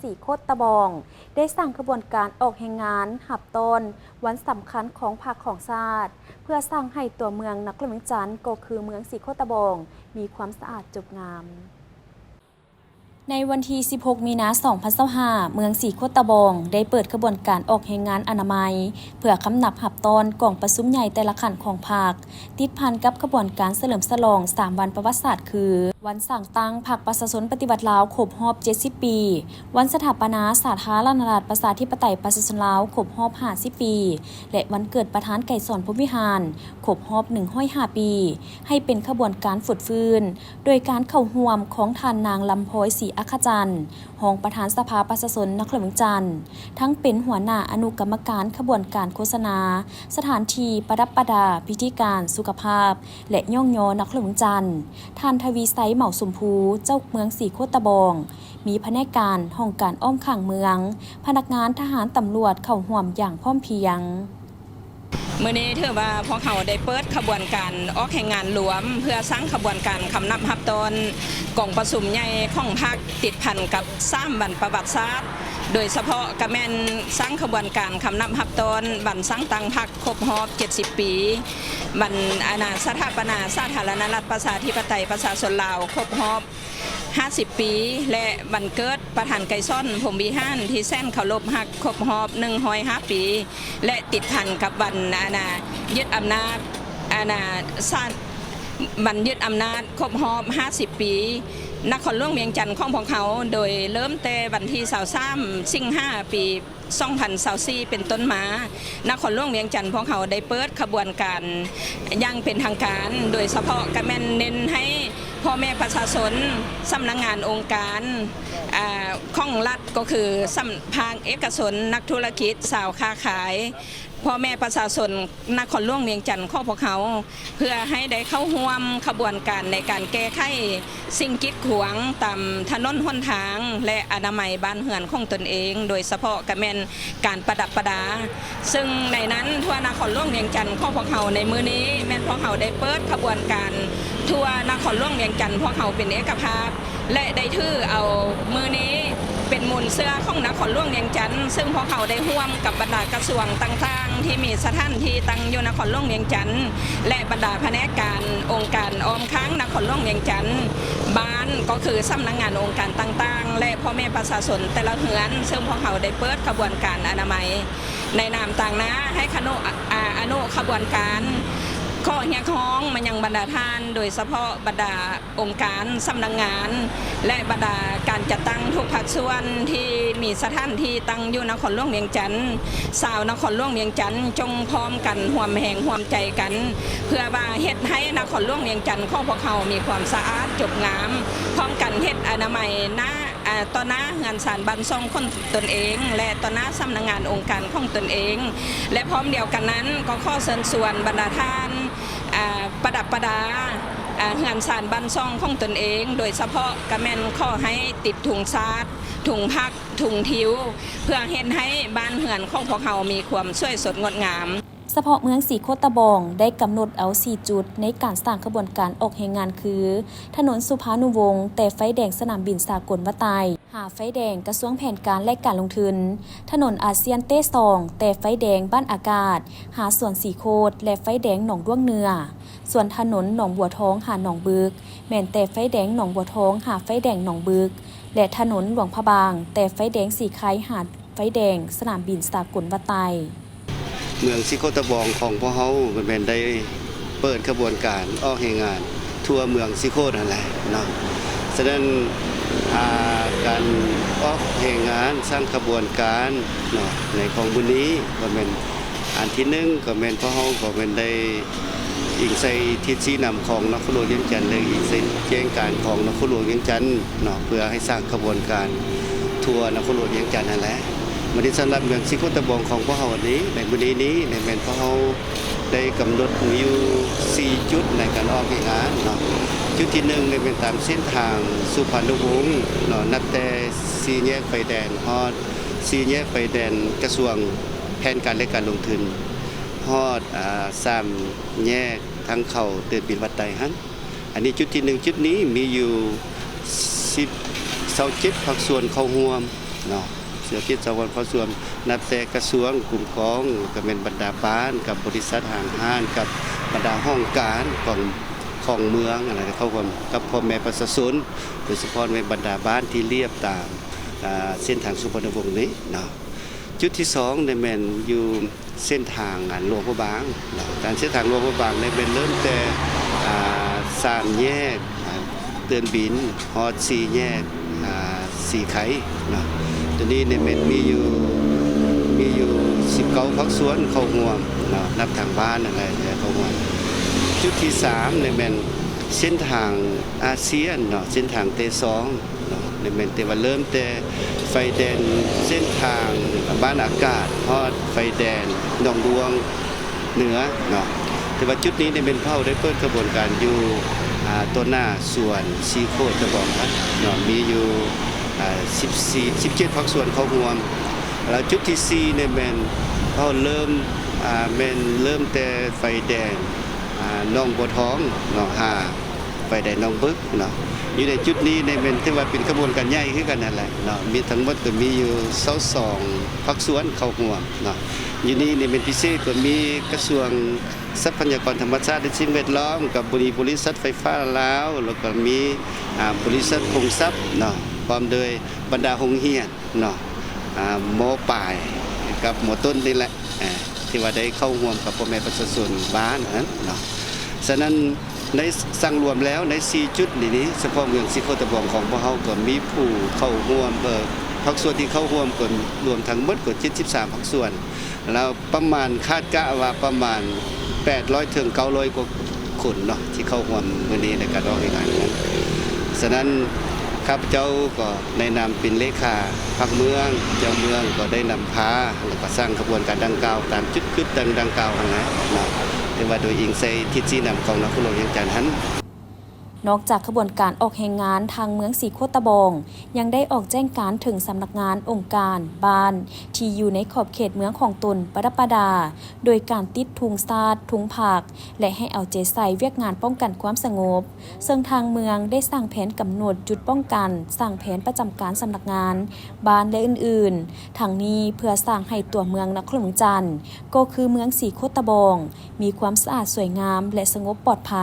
ສີໂຄດຕະບອງ ໄດ້ສ້າງຂະບວນການອອກແຮງງານຮັບຕ້ອນວັນສຳຄັນຂອງພັກຂອງຊາດ ເພື່ອສ້າງໃຫ້ຕົວເມືອງນະຄອນຫຼວງວຽງຈັນ ກໍຄືເມືອງສີໂຄດຕະບອງ ມີຄວາມສະອາດຈົບງາມ. ໃນວັນທີສິບຫົກ ມີນາ ສອງພັນຊາວຫ້າ ເມືອງສີໂຄດຕະບອງ ໄດ້ເປີດຂະບວນການອອກແຮງງານອະນາໄມ ເພື່ອຄຳນັບຮັບຕ້ອນກອງປະຊຸມໃຫຍ່ແຕ່ລະຂັ້ນຂອງພັກ ຕິດພັນກັບຂະບວນການສະເຫຼີມສະຫຼອງສາມວັນປະຫວັດສາດ ຄື ວັນສ້າງຕັ້ງພັກປະຊາຊົນປະຕິວັດລາວຄົບຮອບເຈັດສິບປີ, ວັນສະຖາປະນາສາທາລະນະລັດປະຊາທິປະໄຕປະຊາຊົນລາວຄົບຮອບຫ້າສິບປີ ແລະ ວັນເກີດປະທານໄກສອນ ພົມວິຫານ ຄົບຮອບໜຶ່ງຮ້ອຍຫ້າປີ ໃຫ້ເປັນຂະບວນການຟົດຟື້ນ ໂດຍການເຂົ້າຮ່ວມຂອງທ່ານນາງ ລຳພອຍ ສີອັກຂະຈັນ ຮອງປະທານສະພາປະຊາຊົນນະຄອນຫຼວງວຽງຈັນ ທັງເປັນຫົວໜ້າອະນຸກຳມະການຂະບວນການໂຄສະນາ, ສະຖານທີ່ປະດັບປະດາ, ພິທີການ, ສຸຂະພາບ ແລະ ຍ້ອງຍໍນະຄອນຫຼວງວຽງຈັນ, ທ່ານ ທະວີໄຊ ເໝົາສົມພູ ເຈົ້າເມືອງສີໂຄດຕະບອງ, ມີພະແນກການ, ຫ້ອງການອ້ອມຂ້າງເມືອງ, ພະນັກງານ, ທະຫານ, ຕຳຫຼວດ ເຂົ້າຮ່ວມຢ່າງພ້ອມພຽງ. ມື້ນີ້ຖືວ່າພວກເຮົາໄດ້ເປີດຂະບວນການອອກແຮງງານລວມ ເພື່ອສ້າງຂະບວນການຄຳນັບຮັບຕ້ອນກອງປະຊຸມໃຫຍ່ຂອງພັກ ຕິດພັນກັບສາມວັນປະຫວັດສາດ, ໂດຍສະເພາະກະແມ່ນສ້າງຂະບວນການຄຳນັບຮັບຕ້ອນວັນສ້າງຕັ້ງພັກຄົບຮອບເຈັດສິບປີ, ວັນ ອາ ສະຖາປະນາສາທາລະນະລັດປະຊາທິປະໄຕປະຊາຊົນລາວຄົບຮອບ ຫ້າສິບປີ ແລະ ວັນເກີດປະທານໄກສອນ ພົມວິຫານ ທີ່ແສນເຄົາລົບຮັກ ຄົບຮອບໜຶ່ງຮ້ອຍຫ້າປີ ແລະ ຕິດພັນກັບວັນ ອານາ ຍຶດອຳນາດ ອານາ ສາ ວັນຍຶດອຳນາດຄົບຮອບຫ້າສິບປີ ນະຄອນຫຼວງວຽງຈັນຂອງພວກເຮົາ, ໂດຍເລີ່ມແຕ່ວັນທີຊາວສາມ ສິງຫາ ປີ ສອງພັນຊາວສີ່ ເປັນຕົ້ນມາ, ນະຄອນຫຼວງວຽງຈັນພວກເຮົາໄດ້ເປີດຂະບວນການຢ່າງເປັນທາງການ, ໂດຍສະເພາະກະແມ່ນເນັ້ນໃຫ້ພໍ່ແມ່ປະຊາຊົນ, ສຳນັກງານອົງການ ອາ ຂອງລັດ ກໍຄືສຳ ພາກເອກະຊົນ, ນັກທຸລະກິດ, ຊາວຄ້າຂາຍ, ພໍ່ແມ່ປະຊາຊົນນະຄອນຫຼວງວຽງຈັນຂອງພວກເຮົາ ເພື່ອໃຫ້ໄດ້ເຂົ້າຮ່ວມຂະບວນການໃນການແກ້ໄຂສິ່ງກີດຂວາງຕາມຖະໜົນຫົນທາງ ແລະ ອະນາໄມບ້ານເຮືອນຂອງຕົນເອງ, ໂດຍສະເພາະກະແມ່ນການປະດັບປະດາ. ເຊິ່ງໃນນັ້ນ ທົ່ວນະຄອນຫຼວງວຽງຈັນຂອງພວກເຮົາໃນມື້ນີ້ ແມ່ນພວກເຮົາໄດ້ເປີດຂະບວນການທົ່ວນະຄອນຫຼວງວຽງຈັນພວກເຮົາເປັນເອກະພາບ ແລະ ໄດ້ຖືເອົາມື້ນີ້ເປັນມູນເຊື້ອຂອງນະຄອນຫຼວງວຽງຈັນ, ເຊິ່ງພວກເຮົາໄດ້ຮ່ວມກັບບັນດາກະຊວງຕ່າງໆ ທີ່ມີສະຖານທີ່ຕັ້ງຢູ່ນະຄອນຫຼວງວຽງຈັນ ແລະ ບັນດາພະແນກການອົງການອ້ອມຂ້າງນະຄອນຫຼວງວຽງຈັນ, ບ້ານ ກໍຄືສຳນັກງານອົງການຕ່າງໆ ແລະ ພໍ່ແມ່ປະຊາຊົນແຕ່ລະເຮືອນ, ເຊິ່ງພວກເຮົາໄດ້ເປີດຂະບວນການອະນາໄມ ໃນນາມຕາງໜ້າໃຫ້ຄະນຸ ອາ ອາ ອະນຸຂະບວນການ ຂໍຮຽກຮ້ອງມາຍັງບັນດາທ່ານ, ໂດຍສະເພາະບັນດາ ອົງການ, ສຳນັກງານ ແລະ ບັນດາການຈັດຕັ້ງທຸກພາກສ່ວນທີ່ມີສະຖານທີ່ຕັ້ງຢູ່ນະຄອນຫຼວງວຽງຈັນ, ຊາວນະຄອນຫຼວງວຽງຈັນຈົ່ງພ້ອມກັນຮ່ວມແຮງຮ່ວມໃຈກັນ ເພື່ອວ່າເຮັດໃຫ້ນະຄອນຫຼວງວຽງຈັນຂອງພວກເຮົາມີຄວາມສະອາດຈົບງາມ, ພ້ອມກັນເຮັດອະນາໄມໜ້າ ອາ ຕໍ່ໜ້າເຮືອນຊານບ້ານຊ່ອງຂອງຕົນເອງ ແລະ ຕໍ່ໜ້າສຳນັກງານອົງການຂອງຕົນເອງ ແລະ ພ້ອມດຽວກັນນັ້ນກໍຂໍເຊີນຊວນບັນດາທ່ານ ອາ ປະດັບປະດາ ອາ ເຮືອນຊານບ້ານຊ່ອງຂອງຕົນເອງ, ໂດຍສະເພາະກະແມ່ນຂໍໃຫ້ຕິດທຸງຊາດ, ທຸງພັກ, ທຸງທິວ ເພື່ອເຮັດໃຫ້ບ້ານເຮືອນຂອງພວກເຮົາມີຄວາມສວຍສົດງົດງາມ. ສະເພາະເມືອງສີໂຄດຕະບອງໄດ້ກຳນົດເອົາສີ່ຈຸດໃນການສ້າງຂະບວນການອອກແຮງງານຄື ຖະໜົນສຸພານຸວົງ ແຕ່ໄຟແດງສະໜາມບິນສາກົນວັດໄຕ ຫາໄຟແດງກະຊວງແຜນການ ແລະ ການລົງທຶນ, ຖະໜົນອາຊຽນເຕສອງ ແຕ່ໄຟແດງບ້ານອາກາດ ຫາສວນສີໂຄດ ແລະ ໄຟແດງໜອງດ້ວງເໜືອ, ສ່ວນຖະໜົນໜອງບົວທອງ ຫາໜອງບຶກ ແມ່ນແຕ່ໄຟແດງໜອງບົວທອງ ຫາໄຟແດງໜອງບຶກ ແລະ ຖະໜົນຫຼວງພະບາງ ແຕ່ໄຟແດງສີໄຄ ຫາໄຟແດງສະໜາມບິນສາກົນວັດໄຕ. ເມືອງສີໂຄດຕະບອງຂອງພວກເຮົາກໍແມ່ນໄດ້ເປີດຂະບວນການອອກແຮງງານທົ່ວເມືອງສີໂຄດຫັ້ນແຫຼະເນາະ. ສະນັ້ນ ອາ ການອອກແຮງງານສ້າງຂະບວນການເນາະ ໃນຂອງມື້ນີ້ກໍແມ່ນ ອັນທີໜຶ່ງກໍແມ່ນພວກເຮົາກໍແມ່ນໄດ້ອີງໃສ່ທິດຊີ້ນຳຂອງນະຄອນຫຼວງວຽງຈັນ ແລະ ອີງໃສ່ແຈ້ງການຂອງນະຄອນຫຼວງວຽງຈັນເນາະ ເພື່ອໃຫ້ສ້າງຂະບວນການທົ່ວນະຄອນຫຼວງວຽງຈັນຫັ້ນແຫຼະ. ບັດນີ້ສຳລັບເມືອງສີໂຄດຕະບອງຂອງພວກເຮົານີ້ ໃນມື້ນີ້ນີ້ ແມ່ນພວກເຮົາໄດ້ກຳນົດມີຢູ່ສີ່ຈຸດໃນການອອກແຮງງານເນາະ. ຈຸດທີໜຶ່ງນີ້ແມ່ນຕາມເສັ້ນທາງສຸພານຸວົງເນາະ ນັບແຕ່ສີ່ແຍກໄຟແດງຮອດສີ່ແຍກໄຟແດງກະຊວງ ແຜນການ ແລະ ການລົງທຶນ ຮອດ ອາ ສາມແຍກທາງເຂົ້າເຕີນບິນວັດໄຕຫັ້ນ. ອັນນີ້ຈຸດທີໜຶ່ງ ຈຸດນີ້ມີຢູ່ສິບ ຊາວເຈັດພາກສ່ວນເຂົ້າຮ່ວມ ເນາະ ສິບເຈັດ ສະຫະພັນພາກສ່ວນ ນັບແຕ່ກະຊວງຄຸ້ມຄອງ ແລ້ວກະແມ່ນບັນດາບ້ານ ກັບບໍລິສັດຫ້າງຮ້ານ ກັບບັນດາຫ້ອງການຂອງ ຂອງເມືອງຫັ້ນນະ ເຂົ້າຮ່ວມກັບພໍ່ແມ່ປະຊາຊົນ ໂດຍສະເພາະແມ່ນບັນດາບ້ານທີ່ລຽບຕາມ ອ່າ ເສັ້ນທາງສຸວັນນະວົງນີ້ເນາະ. ຈຸດທີສອງນີ້ແມ່ນຢູ່ເສັ້ນທາງ ອ່າ ຫຼວງພະບາງເນາະ ການເສັ້ນທາງຫຼວງພະບາງນີ້ແມ່ນເລີ່ມແຕ່ ອ່າ ສາມແຍກ ອ່າ ເຕີນບິນ ຮອດສີ່ແຍກ ອ່າ ສີໄຄເນາະ. ໂຕນີ້ນີ້ແມ່ນມີຢູ່ ມີຢູ່ສິບເກົ້າພາກສ່ວນເຂົ້າຮ່ວມເນາະ ນັບທາງບ້ານນັ້ນແຫຼະເຂົ້າຮ່ວມ. ຈຸດທີສາມນີ້ແມ່ນເສັ້ນທາງອາຊຽນເນາະ ເສັ້ນທາງເຕຊອງເນາະ ນີ້ແມ່ນແຕ່ວ່າເລີ່ມແຕ່ໄຟແດນເສັ້ນທາງບ້ານອາກາດ ຮອດໄຟແດນໜອງຫຼວງ ເໜືອເນາະ. ແຕ່ວ່າຈຸດນີ້ນີ້ແມ່ນພວກເຮົາໄດ້ເປີດຂະບວນການຢູ່ ອ່າ ຕໍ່ໜ້າສວນສີໂຄດຕະບອງເນາະ ມີຢູ່ ອ່າ ສິບສີ່ ສິບເຈັດພາກສ່ວນເຂົ້າຮ່ວມ. ແລ້ວຈຸດທີສີ່ນີ້ແມ່ນພວກເຮົາເລີ່ມ ອ່າ ແມ່ນເລີ່ມແຕ່ໄຟແດນ ອ່າ ໜອງບົວທອງເນາະ ຫາ ໄຟແດນໜອງບຶກເນາະ. ຢູ່ໃນຈຸດນີ້ນີ້ແມ່ນຖືວ່າເປັນຂະບວນການໃຫຍ່ຄືກັນນັ້ນແຫຼະເນາະ ມີທັງໝົດກໍມີຢູ່ຊາວສອງພາກສ່ວນເຂົ້າຮ່ວມເນາະ. ຢູ່ນີ້ນີ້ແມ່ນພິເສດກໍມີກະຊວງຊັບພະຍາກອນທຳມະຊາດ ແລະ ສິ່ງແວດລ້ອມ ກັບບໍລິ ບໍລິສັດໄຟຟ້າລາວ ແລ້ວກໍມີ ອ່າ ບໍລິສັດພົງຊັບເນາະ ພ້ອມໂດຍບັນດາໂຮງຮຽນເນາະ ອ່າ ມໍປາຍກັບມໍຕົ້ນນີ້ແຫຼະ ອ່າ ທີ່ວ່າໄດ້ເຂົ້າຮ່ວມກັບພໍ່ແມ່ປະຊາຊົນບ້ານຫັ້ນເນາະ. ສະນັ້ນ ໃນສັງລວມແລ້ວໃນສີ່ຈຸດນີ້ນີ້ ສະເພາະເມືອງສີໂຄດຕະບອງຂອງພວກເຮົາກໍມີຜູ້ເຂົ້າຮ່ວມ ເອີ ພາກສ່ວນທີ່ເຂົ້າຮ່ວມກໍລວມທັງໝົດກໍເຈັດສິບສາມພາກສ່ວນ ແລ້ວປະມານຄາດກະວ່າປະມານແປດຮ້ອຍເຖິງເກົ້າຮ້ອຍກວ່າຄົນເນາະ ທີ່ເຂົ້າຮ່ວມມື້ນີ້ໃນການອອກແຮງງານ. ສະນັ້ນ ຂ້າພະເຈົ້າກໍໃນນາມເປັນເລຂາພັກເມືອງ ເຈົ້າເມືອງກໍໄດ້ນຳພາ ແລ້ວກໍສ້າງຂະບວນການດັ່ງກ່າວ ຕາມຈຸດໆດັ່ງ ດັ່ງກ່າວຫັ້ນນະເນາະ ແຕ່ວ່າໂດຍອີງໃສ່ທິດຊີ້ນຳຂອງນະຄອນຫຼວງວຽງຈັນຫັ້ນ. ນອກຈາກຂະບວນການອອກແຮງງານ, ທາງເມືອງສີໂຄດຕະບອງຍັງໄດ້ອອກແຈ້ງການເຖິງສຳນັກງານ, ອົງການ, ບ້ານ ທີ່ຢູ່ໃນຂອບເຂດເມືອງຂອງຕົນປະດັບປະດາ ໂດຍການຕິດທຸງຊາດ, ທຸງພັກ ແລະ ໃຫ້ເອົາໃຈໃສ່ວຽກງານປ້ອງກັນຄວາມສະຫງົບ, ເຊິ່ງທາງເມືອງໄດ້ສ້າງແຜນກຳນົດຈຸດປ້ອງກັນ, ສ້າງແຜນປະຈຳການສຳນັກງານ, ບ້ານ ແລະ ອື່ນໆ. ທັງນີ້ເພື່ອສ້າງໃຫ້ຕົວເມືອງນະຄອນຫຼວງວຽງຈັນ ກໍຄືເມືອງສີໂຄດຕະບອງ ມີຄວາມສະອາດສວຍງາມ ແລະ ສະຫງົບປອດໄພ.